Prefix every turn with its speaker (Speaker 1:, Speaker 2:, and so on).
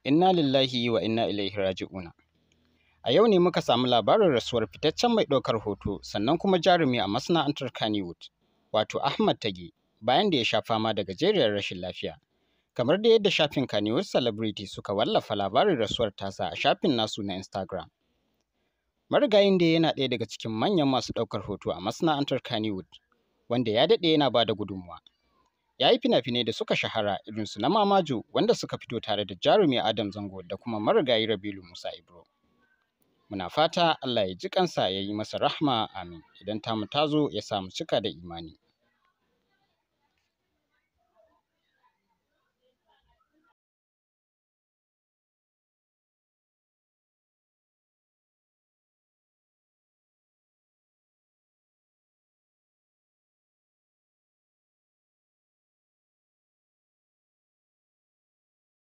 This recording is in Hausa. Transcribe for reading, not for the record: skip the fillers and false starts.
Speaker 1: Inna lillahi wa inna ilaihi raji'una. A yau ne muka samu labarin rasuwar fitaccen mai ɗaukar hoto sannan kuma jarumi a masana'antar Kannywood, wato Ahmad Tage, bayan da ya sha fama da gajeriyar rashin lafiya. Kamar da yadda shafin Kannywood Celebrity suka wallafa labarin rasuwar tasa a shafin nasu na Instagram. Marigayin dai yana ɗaya daga cikin manyan masu ɗaukar hoto a masana'antar Kannywood, wanda ya daɗe yana ba da gudunmawa. Ya yi fina-finai da suka shahara irin su na Mamajo wanda suka fito tare da jarumi Adam Zango da kuma marigayi Rabilu Musa Ibro. Muna fata Allah ya ji kansa ya yi masa rahma, amin. Idan tamu ta zo ya sa mu cika da imani.